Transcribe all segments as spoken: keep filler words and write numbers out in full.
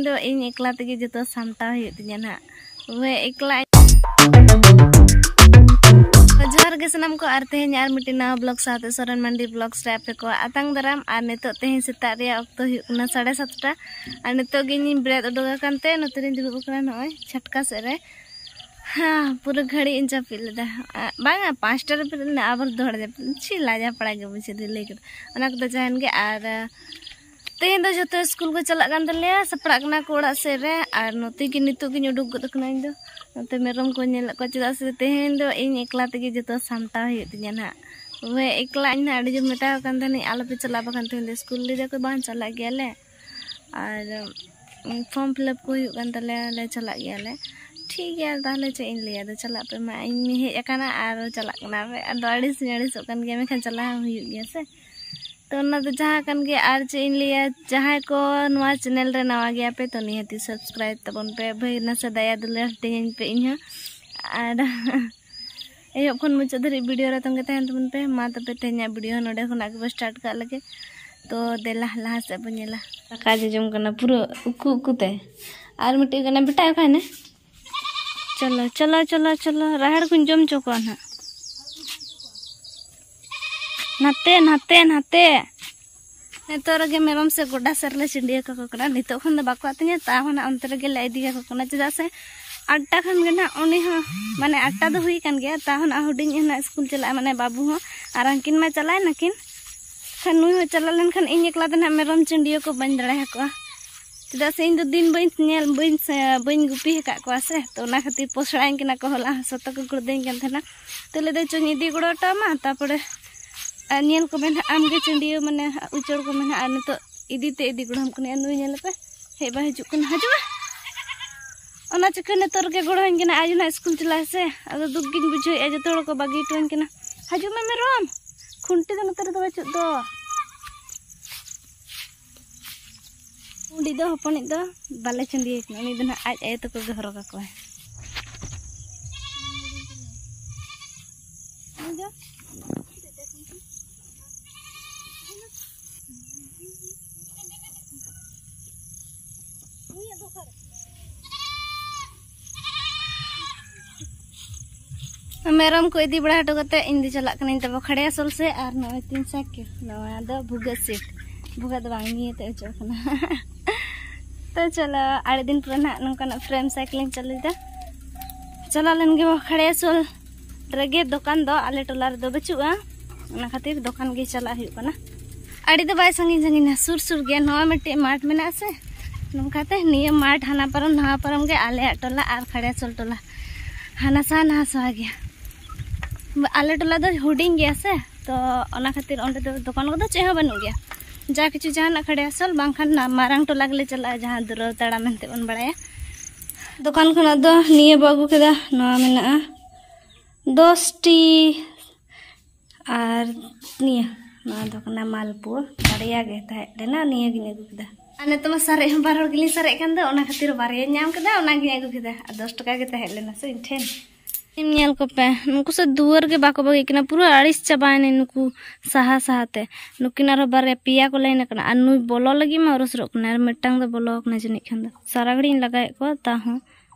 ᱫᱚ ᱤᱧ ᱮᱠᱞᱟ ᱛᱮᱜᱮ ᱡᱚᱛᱚ ᱥᱟᱢᱴᱟᱣ ᱦᱩᱭᱩᱜ ᱛᱤᱧᱟᱹ ᱱᱟᱦᱟᱜ᱾ ᱦᱳᱭ, ᱮᱠᱞᱟ᱾ ᱡᱚᱦᱟᱨ ᱜᱮ ᱥᱟᱱᱟᱢ ᱠᱚ, ᱟᱨ ᱛᱮᱦᱮᱧ ᱟᱨ ᱢᱤᱫᱴᱤᱡ ᱱᱟᱣᱟ ᱵᱞᱚᱜ ᱥᱟᱶᱛᱮ ᱥᱚᱨᱮᱱ ᱢᱟᱱᱰᱤ ᱵᱞᱚᱜᱥ ᱨᱮ ᱟᱯᱮ ᱠᱚ ᱟᱛᱟᱝ ᱫᱟᱨᱟᱢ᱾ ᱟᱨ ᱱᱤᱛᱚᱜ ᱛᱮᱦᱮᱧ ᱥᱮᱛᱟᱜ ᱨᱮᱭᱟᱜ ᱚᱠᱛᱚ ᱦᱩᱭᱩᱜ ᱠᱟᱱᱟ ᱥᱟᱲᱮ ᱥᱟᱛᱴᱟ᱾ ᱟᱨ ᱱᱤᱛᱚᱜ ᱜᱮ ᱤᱧᱤᱧ ᱵᱮᱨᱮᱫ ᱩᱰᱩᱠ ᱟᱠᱟᱱ ᱛᱮ ᱱᱚᱛᱮ ᱨᱤᱧ ᱫᱩᱲᱩᱵ ᱟᱠᱟᱱᱟ ᱱᱚᱜᱼᱚᱭ ᱪᱷᱟᱴᱠᱟ ᱥᱮᱫ ᱨᱮ᱾ ᱦᱮᱸ, ᱯᱩᱨᱟᱹ ᱜᱷᱟᱹᱲᱤᱡ ᱤᱧ ᱡᱟᱹᱯᱤᱫ ᱞᱮᱫᱟ᱾ ᱟ, ᱵᱟᱝᱟ, ᱯᱟᱸᱪᱴᱟ ᱨᱮ ᱵᱮᱨᱮᱫ ᱮᱱᱟ, ᱟᱵᱟᱨ ᱫᱚᱦᱲᱟ ᱡᱟᱹᱯᱤᱫ᱾ ᱪᱮᱫ ᱞᱟᱡᱟ ᱯᱟᱲᱟ ᱜᱮ ᱵᱩᱡᱷᱟᱹᱣ ᱫᱤᱧ ᱞᱟᱹᱭ ᱠᱮᱫᱟ᱾ ᱚᱱᱟ ᱠᱚᱫᱚ ᱡᱟᱦᱟᱸᱭᱮᱱ ᱜᱮ᱾ ᱟᱨ, ᱟ, ᱛᱮᱦᱮᱧ ᱫᱚ ᱡᱷᱚᱛᱚ ᱥᱠᱩᱞ ᱠᱚ ᱪᱟᱞᱟᱜ ᱠᱟᱱ ᱛᱟᱞᱮᱭᱟ, ᱥᱟᱯᱲᱟᱜ ᱠᱟᱱᱟ ᱠᱚ ᱚᱲᱟᱜ ᱥᱮᱫ ᱨᱮ᱾ ᱟᱨ ᱱᱚᱛᱮ ᱜᱮ ᱱᱤᱛᱚᱜ ᱜᱤᱧ ᱩᱰᱩᱠ ᱜᱚᱫ ᱟᱠᱟᱱᱟ ᱤᱧ ᱫᱚ᱾ ᱱᱚᱛᱮ ᱢᱮᱨᱚᱢ ᱠᱚ ᱧᱮᱞᱮᱫ ᱠᱚᱣᱟ, ᱪᱮᱫᱟᱜ ᱥᱮ ᱛᱮᱦᱮᱧ ᱫᱚ ᱤᱧ ᱮᱠᱞᱟ ᱛᱮᱜᱮ ᱡᱷᱚᱛᱚ ᱥᱟᱢᱴᱟᱣ ᱦᱩᱭᱩᱜ ᱛᱤᱧᱟᱹ ᱱᱟᱦᱟᱜ᱾ ᱦᱳᱭ, ᱮᱠᱞᱟ ᱤᱧ ᱱᱟᱦᱟᱜ ᱟᱹᱰᱤ ᱡᱳᱨ ᱢᱮᱛᱟᱣ ᱠᱟᱱ ᱛᱟᱦᱮᱱᱟᱹᱧ, "ᱟᱞᱚᱯᱮ ᱪᱟᱞᱟᱜᱼᱟ, ᱵᱟᱠᱷᱟᱱ ᱛᱮᱦᱮᱧ ᱫᱚ ᱥᱠᱩᱞ ᱞᱟᱹᱭ ᱫᱟᱠᱚ ᱵᱟᱝ ᱪᱟᱞᱟᱜ ᱜᱮᱭᱟᱞᱮ᱾ ᱟᱨ, ᱩᱢ, ᱯᱷᱨᱚᱢ ᱯᱷᱤᱞᱟᱯ ᱠᱚ ᱦᱩᱭᱩᱜ ᱠᱟᱱ ᱛᱟᱞᱮᱭᱟ, ᱞᱮ ᱪᱟᱞᱟᱜ ᱜᱮᱭᱟᱞᱮ᱾" ᱴᱷᱤᱠ ᱜᱮᱭᱟ, ᱛᱟᱦᱚᱞᱮ ᱪᱮᱫ ᱤᱧ ᱞᱟᱹᱭᱟ, ᱟᱫᱚ ᱪᱟᱞᱟᱜ ᱯᱮ ᱢᱟ, ᱤᱧ ᱦᱮᱡ ᱟᱠᱟᱱᱟ ᱟᱨ ᱪᱟᱞᱟᱜ ᱠᱟᱱᱟ ᱯᱮ᱾ ᱟᱫᱚ ᱟᱹᱲᱤᱥ ᱦᱚᱸᱧ ᱟᱹᱲᱤᱥᱚᱜ ᱠᱟᱱ ᱜᱮᱭᱟ, ᱢᱮᱱᱠᱷᱟᱱ ᱪᱟᱞᱟᱣ ᱦᱚᱸ ᱦᱩᱭᱩᱜ ᱜᱮᱭᱟ ᱥᱮ᱾ ᱛᱚ ᱚᱱᱟ ᱫᱚ ᱡᱟᱦᱟᱸ ᱠᱟᱱ ᱜᱮ᱾ ᱟᱨ ᱪᱮᱫ ᱤᱧ ᱞᱟᱹᱭᱟ, ᱡᱟᱦᱟᱸᱭ ᱠᱚ ᱱᱚᱣᱟ ᱪᱮᱱᱮᱞ ᱨᱮ ᱱᱟᱣᱟ ᱜᱮᱭᱟ ᱯᱮ, ᱛᱚ ᱱᱤᱦᱟᱹᱛᱤ ᱥᱟᱵᱥᱠᱨᱟᱭᱤᱵ ᱛᱟᱵᱚᱱ ᱯᱮ᱾ ᱵᱷᱟᱹᱭ ᱱᱟᱥᱮ ᱫᱟᱭᱟ ᱫᱩᱞᱟᱹᱲ ᱦᱟᱹᱴᱤᱧᱟᱹᱧ ᱯᱮ ᱤᱧ ᱦᱚᱸ᱾ ᱟᱨ ᱮᱦᱚᱵ ᱠᱷᱚᱱ ᱢᱩᱪᱟᱹᱫ ᱫᱷᱟᱹᱨᱤᱡ ᱵᱷᱤᱰᱤᱭᱳ ᱨᱮ ᱛᱚᱸᱜᱮ ᱛᱟᱦᱮᱱ ᱛᱟᱵᱚᱱ ᱯᱮ᱾ ᱢᱟ ᱛᱚᱵᱮ ᱛᱮᱦᱮᱧᱟᱜ ᱵᱷᱤᱰᱤᱭᱳ ᱱᱚᱰᱮ ᱠᱷᱚᱱᱟᱜ ᱜᱮᱵᱚ ᱥᱴᱟᱨᱴ ᱠᱟᱜ ᱞᱮᱜᱮ᱾ ᱛᱚ ᱫᱮᱞᱟ ᱞᱟᱦᱟ ᱥᱮᱫ ᱵᱚᱱ ᱧᱮᱞᱟ᱾ ᱫᱟᱠᱟ ᱡᱚᱡᱚᱢ ᱠᱟᱱᱟ ᱯᱩᱨᱟᱹ ᱩᱠᱩ ᱩᱠᱩ ᱛᱮ᱾ ᱟᱨ ᱢᱤᱫᱴᱤᱡ ᱠᱟᱱᱟ, ᱵᱮᱴᱟ ᱚᱠᱟᱭᱮᱱᱟᱭ? ᱪᱚᱞᱚ, ᱪᱚᱞᱚ, ᱪᱚᱞᱚ, ᱪᱚᱞᱚ, ᱨᱟᱦᱮᱲ ᱠᱚᱧ ᱡᱚᱢ ᱦᱚᱪᱚ ᱠᱚᱣᱟ ᱱᱟᱦᱟᱜ᱾ ᱱᱟᱛᱮ, ᱱᱟᱛᱮ, ᱱᱟᱛᱮ᱾ ᱱᱤᱛᱚᱜ ᱨᱮᱜᱮ ᱢᱮᱨᱚᱢ ᱥᱮ ᱜᱚᱰᱟ ᱥᱮᱫ ᱨᱮᱞᱮ ᱪᱤᱸᱰᱤᱭᱟᱹ ᱠᱟᱠᱚ ᱠᱟᱱᱟ᱾ ᱱᱤᱛᱚᱜ ᱠᱷᱚᱱ ᱫᱚ ᱵᱟᱠᱚ ᱟᱹᱛᱤᱧᱟ, ᱛᱟᱣ ᱦᱚᱸ ᱱᱟᱜ ᱚᱱᱛᱮ ᱨᱮᱜᱮ ᱞᱮ ᱤᱫᱤ ᱠᱟᱠᱚ ᱠᱟᱱᱟ᱾ ᱪᱮᱫᱟᱜ ᱥᱮ ᱟᱴᱴᱟ ᱠᱷᱟᱱ ᱜᱮ ᱱᱟᱜ ᱩᱱᱤ ᱦᱚᱸ, ᱢᱟᱱᱮ, ᱟᱴᱴᱟ ᱫᱚ ᱦᱩᱭ ᱠᱟᱱ ᱜᱮᱭᱟ, ᱛᱟᱣ ᱦᱚᱸ ᱱᱟᱜ ᱦᱩᱰᱤᱧ ᱤᱡ ᱦᱚᱸ ᱱᱟᱜ ᱥᱠᱩᱞ ᱪᱟᱞᱟᱜᱼᱟ, ᱢᱟᱱᱮ, ᱵᱟᱹᱵᱩ ᱦᱚᱸ᱾ ᱟᱨ ᱦᱟᱱᱠᱤᱱ ᱢᱟ ᱪᱟᱞᱟᱣ ᱱᱟᱠᱤᱱ, ᱠᱷᱟᱱ ᱱᱩᱭ ᱦᱚᱸ ᱪᱟᱞᱟᱣ ᱞᱮᱱᱠᱷᱟᱱ ᱤᱧ ᱮᱠᱞᱟ ᱫᱚ ᱱᱟᱜ ᱢᱮᱨᱚᱢ ᱪᱤᱸᱰᱤᱭᱟᱹ ᱠᱚ ᱵᱟᱹᱧ ᱫᱟᱲᱮ ᱟᱠᱚᱣᱟ᱾ ᱪᱮᱫᱟᱜ ᱥᱮ ᱤᱧ ᱫᱚ ᱫᱤᱱ ᱵᱟᱹᱧ ᱧᱮᱞ, ᱵᱟᱹᱧ ᱥᱮ-, ᱵᱟᱹᱧ ᱜᱩᱯᱤ ᱟᱠᱟᱫ ᱠᱚᱣᱟ ᱥᱮ, ᱛᱚ ᱚᱱᱟ ᱠᱷᱟᱹᱛᱤᱨ ᱯᱚᱥᱲᱟᱭᱟᱹᱧ ᱠᱟᱱᱟ ᱠᱚ᱾ ᱦᱚᱞᱟ ᱦᱚᱸ ᱥᱚᱛᱚ ᱠᱚ ᱠᱷᱩᱲᱫᱟᱹᱧ ᱠᱟᱱ ᱛᱟᱦᱮᱱᱟ᱾ ᱛᱚ ᱞᱟᱹᱭᱫᱟᱹᱧ, "ᱪᱚᱧ ᱤᱫᱤ ᱜᱚᱲᱚ ᱦᱚᱴᱚ ᱟᱢᱟ", ᱛᱟᱨᱯᱚᱨᱮ ᱟᱨ ᱧᱮᱞ ᱠᱚ ᱢᱮᱱ ᱦᱟᱸᱜ ᱟᱢᱜᱮ ᱪᱟᱹᱰᱤᱭᱟᱹ, ᱢᱟᱱᱮ ᱩᱪᱟᱹᱲ ᱠᱚ ᱢᱮᱱ ᱦᱟᱸᱜ, ᱟᱨ ᱱᱤᱛᱚᱜ ᱤᱫᱤ ᱛᱮ ᱤᱫᱤ ᱜᱚᱲᱚ ᱟᱢ ᱠᱟᱹᱱᱟᱹᱧ᱾ ᱟᱨ ᱱᱩᱭ ᱧᱮᱞ ᱯᱮ, ᱦᱮᱡ ᱵᱟᱭ ᱦᱤᱡᱩᱜ ᱠᱟᱱᱟ, ᱦᱤᱡᱩᱜᱼᱟ᱾ ᱚᱱᱟ ᱪᱤᱠᱟᱹ ᱱᱤᱛᱚᱜ ᱨᱮᱜᱮ ᱜᱚᱲᱚᱣᱟᱹᱧ ᱠᱟᱱᱟ, ᱟᱡ ᱦᱚᱸ ᱱᱟᱜ ᱥᱠᱩᱞ ᱪᱟᱞᱟᱜ ᱟᱭ ᱥᱮ᱾ ᱟᱫᱚ ᱫᱩᱠ ᱜᱤᱧ ᱵᱩᱡᱷᱟᱹᱣᱮᱫᱼᱟ, ᱡᱚᱛᱚ ᱦᱚᱲ ᱠᱚ ᱵᱟᱹᱜᱤ ᱦᱚᱴᱚᱣᱟᱹᱧ ᱠᱟᱱᱟ᱾ ᱦᱤᱡᱩᱜ ᱢᱮ ᱢᱮᱨᱚᱢ, ᱠᱷᱩᱱᱴᱤ ᱫᱚ ᱱᱚᱛᱮ ᱨᱮᱫᱚ ᱵᱟᱹᱪᱩᱜ ᱫᱚ᱾ ᱩᱱᱤ ᱫᱚ ᱦᱚᱯᱚᱱᱤᱡ ᱫᱚ ᱵᱟᱞᱮ ᱪᱟᱹᱰᱤᱭᱟᱹ ᱠᱟᱱᱟ, ᱩᱱᱤ ᱫᱚ ᱱᱟᱜ ᱟᱡ ᱟᱭᱳ ᱛᱟᱠᱚ ᱜᱮ ᱦᱚᱨᱚᱜ ᱟᱠᱚᱣᱟᱭ᱾ ᱩᱱᱤ ᱫᱚ ᱢᱮᱨᱚᱢ ᱠᱚ ᱤᱫᱤ ᱵᱟᱲᱟ ᱦᱚᱴᱚ ᱠᱟᱛᱮ ᱤᱧ ᱫᱚ ᱪᱟᱞᱟᱜ ᱠᱟᱹᱱᱟᱹᱧ ᱛᱟᱵᱚ ᱠᱷᱟᱲᱭᱟᱥᱳᱞ ᱥᱮ᱾ ᱟᱨ ᱱᱚᱜᱼᱚᱭ ᱛᱤᱧ ᱥᱟᱭᱠᱮᱞ, ᱱᱚᱣᱟ ᱫᱚ ᱵᱷᱩᱜᱟᱹᱜ ᱥᱤᱴ, ᱵᱷᱩᱜᱟᱹᱜ ᱫᱚ ᱵᱟᱝ, ᱱᱤᱭᱟᱹ ᱛᱮ ᱚᱪᱚᱜ ᱠᱟᱱᱟ᱾ ᱛᱚ ᱪᱚᱞᱚ, ᱟᱹᱰᱤ ᱫᱤᱱ ᱯᱚᱨᱮ ᱱᱟᱦᱟᱜ ᱱᱚᱝᱠᱟᱱᱟᱜ ᱯᱷᱨᱮᱢ ᱥᱟᱭᱠᱮᱞ ᱤᱧ ᱪᱟᱹᱞᱩᱭᱮᱫᱟ᱾ ᱪᱟᱞᱟᱣ ᱞᱮᱱ ᱜᱮ ᱠᱷᱟᱲᱭᱟᱥᱳᱞ ᱨᱮᱜᱮ, ᱫᱚᱠᱟᱱ ᱫᱚ ᱟᱞᱮ ᱴᱚᱞᱟ ᱨᱮᱫᱚ ᱵᱟᱹᱪᱩᱜᱼᱟ, ᱚᱱᱟ ᱠᱷᱟᱹᱛᱤᱨ ᱫᱚᱠᱟᱱ ᱜᱮ ᱪᱟᱞᱟᱜ ᱦᱩᱭᱩᱜ ᱠᱟᱱᱟ᱾ ᱟᱹᱰᱤ ᱫᱚ ᱵᱟᱭ ᱥᱟᱺᱜᱤᱧ ᱥᱟᱺᱜᱤᱧᱟ, ᱥᱩᱨ ᱥᱩᱨ ᱜᱮᱭᱟ᱾ ᱱᱚᱣᱟ ᱢᱤᱫᱴᱮᱡ ᱢᱟᱴᱷ ᱢᱮᱱᱟᱜᱼᱟ ᱥᱮ, ᱱᱚᱝᱠᱟᱛᱮ ᱱᱤᱭᱟᱹ ᱢᱟᱴᱷ ᱦᱟᱱᱟ ᱯᱟᱨᱚᱢ ᱱᱟᱣᱟ ᱯᱟᱨᱚᱢ ᱜᱮ ᱟᱞᱮᱭᱟᱜ ᱴᱚᱞᱟ ᱟᱨ ᱠᱷᱟᱲᱭᱟᱥᱳᱞ ᱴᱚᱞᱟ ᱦᱟᱱᱟ ᱥᱟᱦᱟ ᱱᱟᱣᱟ ᱥᱟᱦᱟ ᱜᱮᱭᱟ᱾ ᱟᱞᱮ ᱴᱚᱞᱟ ᱫᱚ ᱦᱩᱰᱤᱧ ᱜᱮᱭᱟ ᱥᱮ, ᱛᱚ ᱚᱱᱟ ᱠᱷᱟᱹᱛᱤᱨ ᱚᱸᱰᱮ ᱫᱚ ᱫᱚᱠᱟᱱ ᱠᱚᱫᱚ ᱪᱮᱫ ᱦᱚᱸ ᱵᱟᱹᱱᱩᱜ ᱜᱮᱭᱟ᱾ ᱡᱟ ᱠᱤᱪᱷᱩ ᱡᱟᱦᱟᱱᱟᱜ ᱠᱷᱟᱲᱭᱟᱥᱳᱞ ᱵᱟᱝᱠᱷᱟᱱ ᱱᱟ-, ᱢᱟᱨᱟᱝ ᱴᱚᱞᱟ ᱜᱮᱞᱮ ᱪᱟᱞᱟᱜᱼᱟ, ᱡᱟᱦᱟᱸ ᱫᱩᱨᱟᱹᱣ ᱛᱟᱲᱟ ᱢᱮᱱᱛᱮ ᱵᱚᱱ ᱵᱟᱲᱟᱭᱟ᱾ ᱫᱚᱠᱟᱱ ᱠᱷᱚᱱᱟᱜ ᱫᱚ ᱱᱤᱭᱟᱹ ᱵᱚ ᱟᱹᱜᱩ ᱠᱮᱫᱟ, ᱱᱚᱣᱟ ᱢᱮᱱᱟᱜᱼᱟ ᱫᱚᱥ ᱴᱤ᱾ ᱟᱨ ᱱᱤᱭᱟᱹ, ᱱᱚᱣᱟ ᱫᱚ ᱠᱟᱱᱟ ᱢᱟᱞᱯᱩᱣᱟ, ᱵᱟᱨᱭᱟ ᱜᱮ ᱛᱟᱦᱮᱸ ᱞᱮᱱᱟ, ᱱᱤᱭᱟᱹ ᱜᱤᱧ ᱟᱹᱜᱩ ᱠᱮᱫᱟ᱾ ᱟᱨ ᱱᱤᱛᱚᱜ ᱢᱟ ᱥᱟᱨᱮᱡ ᱦᱚᱸ ᱵᱟᱨ ᱦᱚᱲ ᱜᱮᱞᱤᱧ ᱥᱟᱨᱮᱡ ᱠᱟᱱ ᱫᱚ, ᱚᱱᱟ ᱠᱷᱟᱹᱛᱤᱨ ᱵᱟᱨᱭᱟᱧ ᱧᱟᱢ ᱠᱮᱫᱟ, ᱚᱱᱟ ᱜᱤᱧ ᱟᱹᱜᱩ ᱠᱮᱫᱟ᱾ ᱟᱨ ᱫᱚᱥ ᱴᱟᱠᱟ ᱜᱮ ᱛᱟᱦᱮᱸ ᱞᱮᱱᱟ ᱥᱮ ᱤᱧ ᱴᱷᱮᱱ᱾ ᱧᱮᱞ ᱠᱚᱯᱮ, ᱱᱩᱠᱩ ᱥᱮ ᱫᱩᱣᱟᱹᱨ ᱜᱮ ᱵᱟᱠᱚ ᱵᱟᱹᱜᱤᱜ ᱠᱟᱱᱟ, ᱯᱩᱨᱟᱹ ᱟᱹᱲᱤᱥ ᱪᱟᱵᱟᱭᱮᱱᱟᱹᱧ ᱱᱩᱠᱩ ᱥᱟᱦᱟ ᱥᱟᱦᱟ ᱛᱮ᱾ ᱱᱩᱠᱤᱱ ᱟᱨᱦᱚᱸ ᱵᱟᱨᱭᱟ ᱯᱮᱭᱟ ᱠᱚ ᱞᱟᱭᱤᱱ ᱟᱠᱟᱱᱟ, ᱟᱨ ᱱᱩᱭ ᱵᱚᱞᱚ ᱞᱟᱹᱜᱤᱫ ᱢᱟ ᱩᱨᱩᱥ ᱨᱚᱜ ᱠᱟᱱᱟᱭ, ᱟᱨ ᱢᱤᱫᱴᱟᱝ ᱫᱚ ᱵᱚᱞᱚ ᱟᱠᱟᱱᱟ ᱡᱟᱹᱱᱤᱡ ᱠᱷᱟᱱ ᱫᱚ᱾ ᱥᱟᱨᱟ ᱜᱷᱟᱹᱲᱤᱡ ᱤᱧ ᱞᱟᱜᱟᱭᱮᱫ ᱠᱚᱣᱟ, ᱛᱟ ᱦᱚᱸ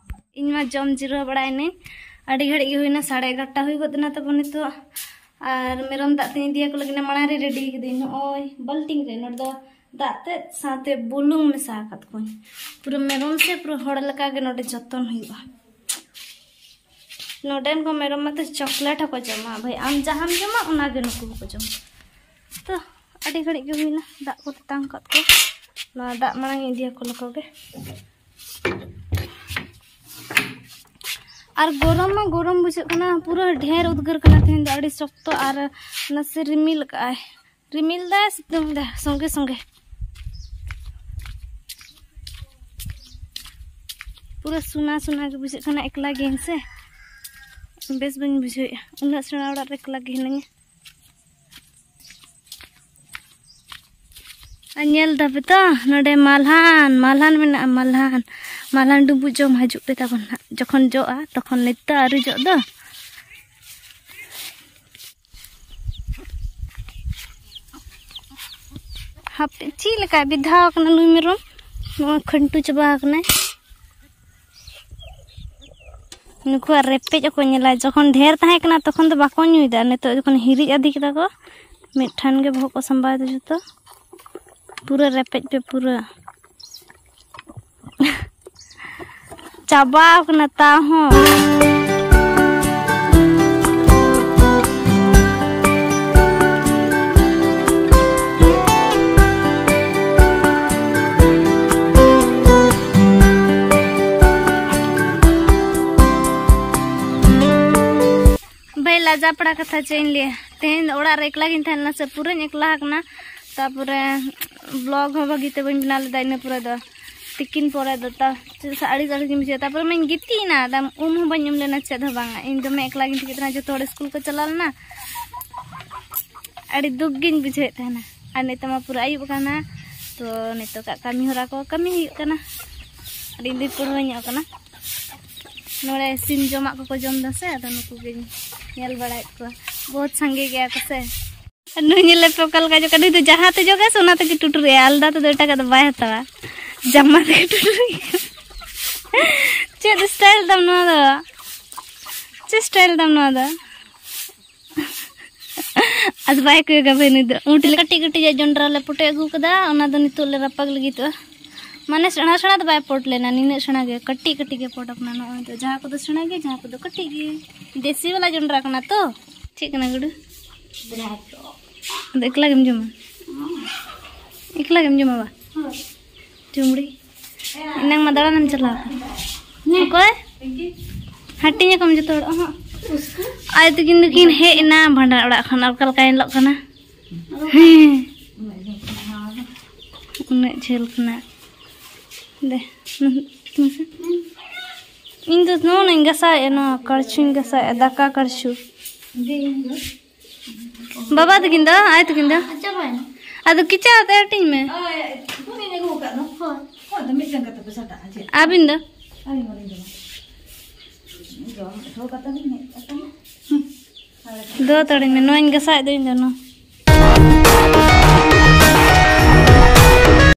ᱤᱧ ᱢᱟ ᱡᱚᱢ ᱡᱤᱨᱟᱹᱣ ᱵᱟᱲᱟᱭᱮᱱᱟᱹᱧ, ᱟᱹᱰᱤ ᱜᱷᱟᱹᱲᱤᱡ ᱜᱮ ᱦᱩᱭᱱᱟ, ᱥᱟᱲᱮ ᱮᱜᱟᱨᱚᱴᱟ ᱦᱩᱭ ᱜᱚᱫ ᱮᱱᱟ ᱛᱟᱵᱚ ᱱᱤᱛᱚᱜ᱾ ᱟᱨ ᱢᱮᱨᱚᱢ ᱫᱟᱜ ᱛᱤᱧ ᱤᱫᱤᱭᱟᱠᱚ ᱞᱟᱹᱜᱤᱫ ᱢᱟᱲᱟᱝ ᱨᱮ ᱨᱮᱰᱤ ᱠᱟᱹᱫᱟᱹᱧ, ᱱᱚᱜᱼᱚᱭ ᱵᱟᱹᱞᱴᱤᱱ ᱨᱮ᱾ ᱱᱚᱰᱮ ᱫᱚ ᱫᱟᱜ ᱛᱮᱫ ᱥᱟᱶᱛᱮ ᱵᱩᱞᱩᱝ ᱢᱮᱥᱟ ᱟᱠᱟᱫ ᱠᱚᱣᱟᱧ᱾ ᱯᱩᱨᱟᱹ ᱢᱮᱨᱚᱢ ᱥᱮ ᱯᱩᱨᱟᱹ ᱦᱚᱲ ᱞᱮᱠᱟ ᱜᱮ ᱱᱚᱰᱮ ᱡᱚᱛᱚᱱ ᱦᱩᱭᱩᱜᱼᱟ᱾ ᱱᱚᱰᱮᱱ ᱠᱚ ᱢᱮᱨᱚᱢ ᱢᱟᱛᱚ ᱪᱚᱠᱞᱮᱴ ᱦᱚᱸᱠᱚ ᱡᱚᱢᱟ᱾ ᱵᱷᱟᱹᱭ, ᱟᱢ ᱡᱟᱦᱟᱸᱢ ᱡᱚᱢᱟ, ᱚᱱᱟᱜᱮ ᱱᱩᱠᱩ ᱦᱚᱸᱠᱚ ᱡᱚᱢᱟ᱾ ᱛᱚ, ᱟᱹᱰᱤ ᱜᱷᱟᱹᱲᱤᱡ ᱜᱮ ᱦᱩᱭᱱᱟ ᱫᱟᱜ ᱠᱚ ᱛᱮᱛᱟᱝ ᱟᱠᱟᱫ ᱠᱚ᱾ ᱱᱚᱣᱟ ᱫᱟᱜ ᱢᱟᱲᱟᱝ ᱤᱧ ᱤᱫᱤᱭᱟᱠᱚ ᱞᱮᱠᱚ ᱜᱮ᱾ ᱟᱨ ᱜᱚᱨᱚᱢ ᱢᱟ ᱜᱚᱨᱚᱢ ᱵᱩᱡᱷᱟᱹᱜ ᱠᱟᱱᱟ, ᱯᱩᱨᱟᱹ ᱰᱷᱮᱨ ᱩᱫᱽᱜᱟᱹᱨ ᱠᱟᱱᱟ ᱛᱮᱦᱮᱧ ᱫᱚ, ᱟᱹᱰᱤ ᱥᱚᱠᱛᱚ᱾ ᱟᱨ ᱱᱟᱥᱮ ᱨᱤᱢᱤᱞ ᱟᱠᱟᱜᱼᱟᱭ, ᱨᱤᱢᱤᱞ ᱫᱟᱭ, ᱥᱤᱛᱩᱝ ᱫᱟᱭ ᱥᱚᱸᱜᱮ ᱥᱚᱸᱜᱮ᱾ ᱯᱩᱨᱟᱹ ᱥᱩᱱᱟ ᱥᱩᱱᱟ ᱜᱮ ᱵᱩᱡᱷᱟᱹᱜ ᱠᱟᱱᱟ ᱮᱠᱞᱟ ᱜᱮᱭᱟᱹᱧ ᱥᱮ, ᱵᱮᱥ ᱵᱟᱹᱧ ᱵᱩᱡᱷᱟᱹᱣᱮᱫᱼᱟ᱾ ᱩᱱᱟᱹᱜ ᱥᱮᱬᱟ ᱚᱲᱟᱜ ᱨᱮ ᱮᱠᱞᱟ ᱜᱮ ᱦᱤᱱᱟᱹᱧᱟ᱾ ᱟᱨ ᱧᱮᱞ ᱫᱟᱯᱮ ᱛᱚ, ᱱᱚᱰᱮ ᱢᱟᱞᱦᱟᱱ, ᱢᱟᱞᱦᱟᱱ ᱢᱮᱱᱟᱜᱼᱟ, ᱢᱟᱞᱦᱟᱱ᱾ ᱢᱟᱞᱦᱟᱱ ᱰᱩᱸᱵᱩᱜ ᱡᱚᱢ ᱦᱤᱡᱩᱜ ᱯᱮ ᱛᱟᱵᱚᱱ ᱦᱟᱸᱜ, ᱡᱚᱠᱷᱚᱱ ᱡᱚᱜᱼᱟ ᱛᱚᱠᱷᱚᱱ᱾ ᱱᱤᱛ ᱫᱚ ᱟᱹᱣᱨᱤ ᱡᱚᱜ ᱫᱚ᱾ ᱦᱟᱯᱮ, ᱪᱮᱫ ᱞᱮᱠᱟᱭ ᱵᱮᱫᱷᱟᱣ ᱟᱠᱟᱱᱟ ᱱᱩᱭ ᱢᱮᱨᱚᱢ, ᱱᱚᱣᱟ ᱠᱷᱟᱹᱱᱴᱩ ᱪᱟᱵᱟ ᱟᱠᱟᱱᱟᱭ᱾ ᱱᱩᱠᱩᱣᱟᱜ ᱨᱮᱯᱮᱡ ᱦᱚᱸᱠᱚ ᱧᱮᱞᱟ᱾ ᱡᱚᱠᱷᱚᱱ ᱰᱷᱮᱨ ᱛᱟᱦᱮᱸ ᱠᱟᱱᱟ, ᱛᱚᱠᱷᱚᱱ ᱫᱚ ᱵᱟᱠᱚ ᱧᱩᱭᱫᱟ᱾ ᱱᱤᱛᱚᱜ ᱡᱚᱠᱷᱚᱱ ᱦᱤᱨᱤᱡ ᱟᱫᱮ ᱠᱮᱫᱟ ᱠᱚ, ᱢᱤᱫᱴᱷᱟᱱ ᱜᱮ ᱵᱚᱦᱚᱜ ᱠᱚ ᱥᱟᱢᱵᱟᱣᱮᱫᱟ ᱡᱷᱚᱛᱚ᱾ ᱯᱩᱨᱟᱹ ᱨᱮᱯᱮᱡ ᱯᱮ, ᱯᱩᱨᱟᱹ᱾ ᱪᱟᱵᱟᱣ ᱠᱟᱱᱟ ᱛᱟᱣ ᱦᱚᱸ᱾ ᱵᱷᱟᱹᱭ, ᱞᱟᱡᱟᱯᱟᱲᱟ ᱠᱟᱛᱷᱟ ᱪᱮᱫ ᱤᱧ ᱞᱟᱹᱭᱟ, ᱛᱮᱦᱮᱧ ᱫᱚ ᱚᱲᱟᱜ ᱨᱮ ᱮᱠᱞᱟ ᱜᱤᱧ ᱛᱟᱦᱮᱸ ᱞᱮᱱᱟ ᱥᱮ, ᱯᱩᱨᱟᱹᱧ ᱮᱠᱞᱟ ᱟᱠᱟᱱᱟ᱾ ᱛᱟᱯᱚᱨᱮ vlog ᱦᱚᱸ ᱵᱷᱟᱹᱜᱤ ᱛᱮ ᱵᱟᱹᱧ ᱵᱮᱱᱟᱣ ᱞᱮᱫᱟ ᱤᱱᱟᱹ ᱯᱚᱨᱮ ᱫᱚ, ᱛᱤᱠᱤᱱ ᱯᱚᱨᱮ ᱫᱚ ᱛᱟ-, ᱪᱮᱫ ᱥᱮ ᱟᱹᱲᱤᱥ ᱟᱹᱲᱤᱥ ᱜᱤᱧ ᱵᱩᱡᱷᱟᱹᱣᱟ᱾ ᱛᱟᱯᱚᱨᱮ ᱢᱟᱧ ᱜᱤᱛᱤᱡ ᱮᱱᱟ, ᱮᱠᱫᱚᱢ ᱩᱢ ᱦᱚᱸ ᱵᱟᱹᱧ ᱩᱢ ᱞᱮᱱᱟ, ᱪᱮᱫ ᱦᱚᱸ ᱵᱟᱝᱟ᱾ ᱤᱧ ᱫᱚᱢᱮ ᱮᱠᱞᱟ ᱜᱤᱧ ᱴᱷᱤᱠᱟᱹᱭᱮᱫ ᱛᱟᱦᱮᱱᱟ, ᱡᱚᱛᱚ ᱦᱚᱲ ᱥᱠᱩᱞ ᱠᱚ ᱪᱟᱞᱟᱣ ᱞᱮᱱᱟ, ᱟᱹᱰᱤ ᱫᱩᱠ ᱜᱤᱧ ᱵᱩᱡᱷᱟᱹᱣᱮᱫ ᱛᱟᱦᱮᱱᱟ᱾ ᱟᱨ ᱱᱤᱛᱚᱜ ᱢᱟ ᱯᱩᱨᱟᱹ ᱟᱹᱭᱩᱵ ᱟᱠᱟᱱᱟ, ᱛᱚ ᱱᱤᱛᱚᱜᱟᱜ ᱠᱟᱹᱢᱤ ᱦᱚᱨᱟ ᱠᱚ ᱠᱟᱹᱢᱤ ᱦᱩᱭᱩᱜ ᱠᱟᱱᱟ᱾ ᱟᱹᱰᱤ ᱞᱮ ᱯᱟᱹᱲᱦᱟᱹ ᱧᱚᱜ ᱠᱟᱱᱟ᱾ ᱱᱚᱰᱮ ᱥᱤᱢ ᱡᱚᱢᱟᱜ ᱠᱚᱠᱚ ᱡᱚᱢ ᱫᱟ ᱥᱮ, ᱟᱫᱚ ᱱᱩᱠᱩ ᱜᱤᱧ ᱧᱮᱞ ᱵᱟᱲᱟᱭᱮᱫ ᱠᱚᱣᱟ᱾ ᱵᱚᱦᱩᱛ ᱥᱟᱸᱜᱮ ᱜᱮᱭᱟ ᱠᱚ ᱥᱮ᱾ ᱟᱨ ᱱᱩᱭ ᱧᱮᱞ ᱞᱮᱯᱮ ᱚᱠᱟ ᱞᱮᱠᱟ ᱡᱚᱜᱟ, ᱱᱩᱭ ᱫᱚ ᱡᱟᱦᱟᱸ ᱛᱮ ᱡᱚᱜᱟᱭ ᱥᱮ ᱚᱱᱟ ᱛᱮᱜᱮ ᱴᱩᱴᱩᱨᱮᱜᱼᱟ, ᱟᱞᱟᱫᱟ ᱛᱮᱫᱚ ᱮᱴᱟᱜᱟᱜ ᱫᱚ ᱵᱟᱭ ᱦᱟᱛᱟᱣᱟ, ᱡᱟᱢᱟ ᱛᱮᱜᱮ ᱴᱩᱴᱩᱨᱮᱜᱼᱟ᱾ ᱪᱮᱫ style ᱛᱟᱢ ᱱᱚᱣᱟ ᱫᱚ? ᱪᱮᱫ style ᱛᱟᱢ ᱱᱚᱣᱟ ᱫᱚ? ᱟᱫᱚ ᱵᱟᱭ ᱠᱚᱭᱚᱜᱟ ᱵᱷᱟᱹᱭ ᱱᱩᱭ ᱫᱚ᱾ ᱩᱱᱴᱤ ᱞᱮ ᱠᱟᱹᱴᱤᱡ ᱠᱟᱹᱴᱤᱡ ᱟᱜ ᱡᱚᱱᱰᱨᱟ ᱞᱮ ᱯᱚᱴᱮ ᱟᱹᱜᱩ ᱠᱟᱫᱟ, ᱚᱱᱟ ᱫᱚ ᱱᱤᱛᱚᱜ ᱞᱮ ᱨᱟᱯᱟᱜ ᱞᱟᱹᱜᱤᱫᱚᱜᱼᱟ᱾ ᱢᱟᱱᱮ ᱥᱮᱬᱟ ᱥᱮᱬᱟ ᱫᱚ ᱵᱟᱭ ᱯᱚᱴ ᱞᱮᱱᱟ, ᱱᱤᱱᱟᱹᱜ ᱥᱮᱬᱟ ᱜᱮ, ᱠᱟᱹᱴᱤᱡ ᱠᱟᱹᱴᱤᱡ ᱜᱮ ᱯᱚᱴ ᱟᱠᱟᱱᱟ᱾ ᱱᱚᱜᱼᱚᱭ ᱫᱚ ᱡᱟᱦᱟᱸ ᱠᱚᱫᱚ ᱥᱮᱬᱟ ᱜᱮ, ᱡᱟᱦᱟᱸ ᱠᱚᱫᱚ ᱠᱟᱹᱴᱤᱡ ᱜᱮ᱾ ᱫᱮᱥᱤ ᱵᱟᱞᱟ ᱡᱚᱱᱰᱨᱟ ᱠᱟᱱᱟ ᱛᱚ᱾ ᱪᱮᱫ ᱠᱟᱱᱟ ᱜᱩᱰᱩ? ᱟᱫᱚ ᱮᱠᱞᱟ ᱜᱮᱢ ᱡᱚᱢᱟ? ᱮᱠᱞᱟ ᱜᱮᱢ ᱡᱚᱢᱟ ᱵᱟ? ᱪᱩᱢᱲᱤ, ᱮᱱᱟᱝ ᱢᱟ ᱫᱟᱬᱟᱱᱮᱢ ᱪᱟᱞᱟᱣ ᱟᱠᱟᱱ᱾ ᱚᱠᱚᱭ? ᱦᱟᱹᱴᱤᱧ ᱟᱠᱚᱢ ᱡᱚᱛᱚ ᱦᱚᱲ᱾ ᱚᱦᱚᱸ᱾ ᱟᱭ ᱛᱟᱹᱠᱤᱱ ᱫᱚᱠᱤᱱ ᱦᱮᱡ ᱮᱱᱟ ᱵᱷᱟᱸᱰᱟᱱ ᱚᱲᱟᱜ ᱠᱷᱚᱱ᱾ ᱟᱨ ᱚᱠᱟ ᱞᱮᱠᱟ ᱧᱮᱞᱚᱜ ᱠᱟᱱᱟ? ᱦᱮᱸ᱾ ᱩᱱᱟᱹᱜ ᱡᱷᱟᱹᱞ ᱠᱷᱚᱱᱟᱜ᱾ ᱫᱮ, ᱢᱮᱥᱮ᱾ ᱤᱧ ᱫᱚ ᱱᱚᱜᱼᱚᱭ ᱜᱟᱥᱟᱣᱮᱫᱼᱟ, ᱱᱚᱣᱟ ᱠᱟᱲᱪᱩᱧ ᱜᱟᱥᱟᱣᱮᱫᱼᱟ, ᱫᱟᱠᱟ ᱠᱟᱲᱪᱩ᱾ ᱵᱟᱵᱟ ᱛᱟᱹᱠᱤᱱ ᱫᱚ, ᱟᱭ ᱛᱟᱹᱠᱤᱱ ᱫᱚ? ᱪᱟᱵᱟᱭᱮᱱᱟ᱾ ᱟᱫᱚ ᱠᱮᱪᱟ ᱟᱛᱮ ᱦᱟᱹᱴᱤᱧ ᱢᱮ᱾ ᱳᱭ, ᱩᱱᱤᱧ ᱟᱹᱜᱩ ᱟᱠᱟᱫ ᱫᱚ᱾ ᱦᱳᱭ᱾ ᱦᱳᱭ, ᱟᱫᱚ ᱢᱤᱫᱴᱟᱝ ᱠᱟᱛᱮ ᱯᱮ ᱥᱟᱴᱟᱜᱼᱟ, ᱪᱮᱫ? ᱟᱹᱵᱤᱱ ᱫᱚ? ᱟᱹᱞᱤᱧ ᱵᱟᱹᱞᱤᱧ ᱡᱚᱢᱟ᱾ ᱡᱚᱢ ᱦᱚᱴᱚ ᱠᱟᱛᱮ ᱞᱤᱧ ᱦᱮᱡ ᱟᱠᱟᱱᱟ᱾ ᱦᱩᱸ᱾ ᱫᱚ ᱛᱟᱹᱲᱤᱧ ᱢᱮ, ᱱᱚᱣᱟᱧ ᱜᱟᱥᱟᱣᱮᱫ ᱫᱚ ᱤᱧ ᱫᱚ, ᱱᱚᱣᱟ᱾